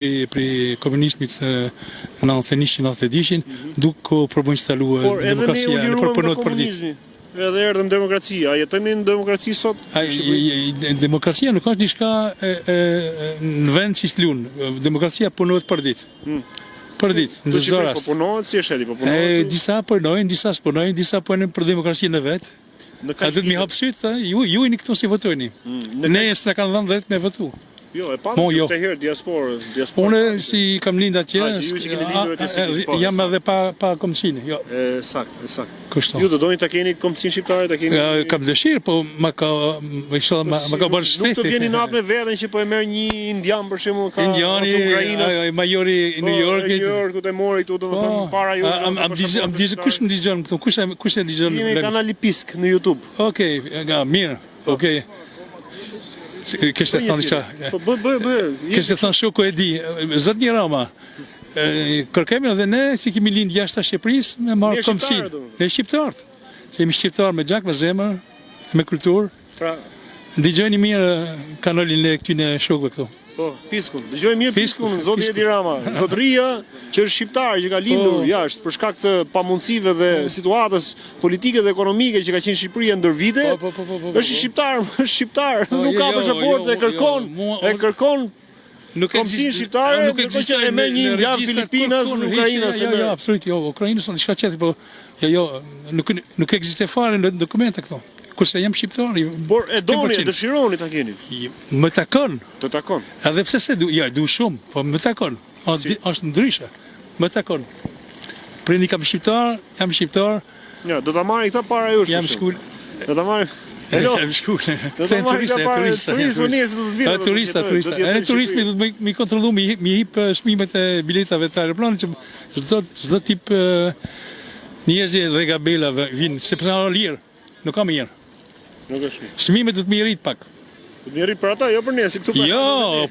Prej komunizmit në 91 92-shin, duke u provu instalu demokracia në përpunohet për ditë. Edhe erdhëm demokraci, a jetojmë në demokraci sot? A, demokracia nuk është diçka në vend që s'lun. Demokracia punohet për ditë. Hmm. Për ditë, në çdo rast. Po punohet si është po punohet? E, disa punojnë, disa s'punojnë, disa punojnë për demokracinë e vet. Në A do të m'i hap sytë, ju ju jeni këtu si votojni. Mm, ne s'na kanë dhënë drejt me votu. Jo, e pamë Mo, jo. këtë herë diasporë, diasporë. Unë si kam lind atje, ju që keni lindur atje si po, jam edhe pa pa kombësinë, jo. E saktë, e saktë. Kështu. Ju do doni ta keni kombësinë shqiptare, ta keni ja, kam dëshirë, po më ka më inshallah më, më ka bërë shteti. Nuk të vjen inat me veten që po e merr një indian për shembull ka Indiani, ose ukrainas. Ai majori i New po, Yorkit. New Yorkut e mori këtu domethënë po, para ju. Am am kush më dëgjon këtu? Kush e kush e dëgjon? Jemi kanali Pisk në YouTube. Okej, nga mirë. Okej. Kishte thënë diçka. Po bë bë bë. Kishte thënë shoku e di, zotni Rama. Kërkojmë edhe ne si kemi lind jashtë Shqipërisë me marr kombësinë. Ne shqiptarët. Se jemi shqiptarë me gjak, me zemër, me kulturë. Pra, dëgjojeni mirë kanalin e këtyne shokëve këtu. Po, Piskun. Dëgjoj mirë Piskun, zoti Edi Rama. Zotëria që është shqiptar, që ka lindur po. jashtë për shkak të pamundësive dhe po. situatës politike dhe ekonomike që ka qenë Shqipëria ndër vite. Po, po, po, po, po, është shqiptar, është shqiptar, nuk jo, ka jo, pasaportë jo, e kërkon, e kërkon Nuk Kombësinë shqiptare, nuk ekziston e merr një indian filipinas, ukrainas jo, jo, absolut, jo, ukrainas është diçka tjetër, po jo, jo, nuk nuk ekziston fare në dokumente këto. Kurse jam shqiptar, por e doni, e dëshironi ta keni. Më takon. Të takon. Edhe pse s'e du, jo, e du shumë, po më takon. Si? Është ndryshe. Më takon. Prindi kam shqiptar, jam shqiptar. Ja, do ta marrin këta para jush. Jam shkul. Do ta marrin. Hello. Jam shkul. Do ta marrin këta para. Turizmi nesër do të vinë. Turista, turista. Edhe turizmi do të m'i kontrollu m'i m'i hip çmimet e biletave të aeroplanit që çdo çdo tip njerëzi dhe gabelave vinë sepse është lirë. Nuk ka mirë. Nuk është mirë. Çmimet do të m'i rrit pak. Do të m'i rrit për ata, jo për ne, si këtu. Jo,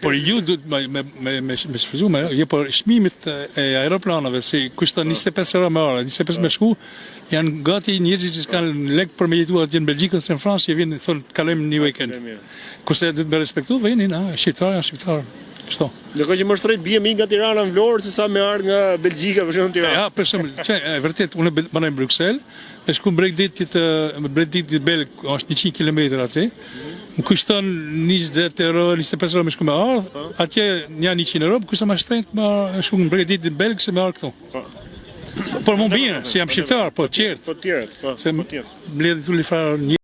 por ju do të me me me me me shfrytëzu me, jo por çmimet e aeroplanave si kushton 25 euro me ardh, 25 me shku, janë gati njerëzit që s'kanë lek për me jetuar atje në Belgjikë ose në Francë që vinë thonë kalojmë një weekend. Kurse do të me respektu venin, ha, shqiptarë janë shqiptarë. Kështu. Ndërkohë që më shtrenjtë bie me ik nga Tirana në Vlorë se sa me ardh nga Belgjika për shembull në Tiranë. Ja, për shembull, që e vërtet unë banoj në Bruksel, Me shku në bregdetit, në bregdetit belg, është 100 km aty. Më kushton 20 euro, 25 euro me shku me ardh, po. atje nja 100 euro, më kushton më shtrenjtë me shku në bregdetin belg se me ardh këtu. Po. Por më mirë, se jam shqiptar, po tjerët. Po tjerët, po. Se po tjerët. Mbledhin të farë një.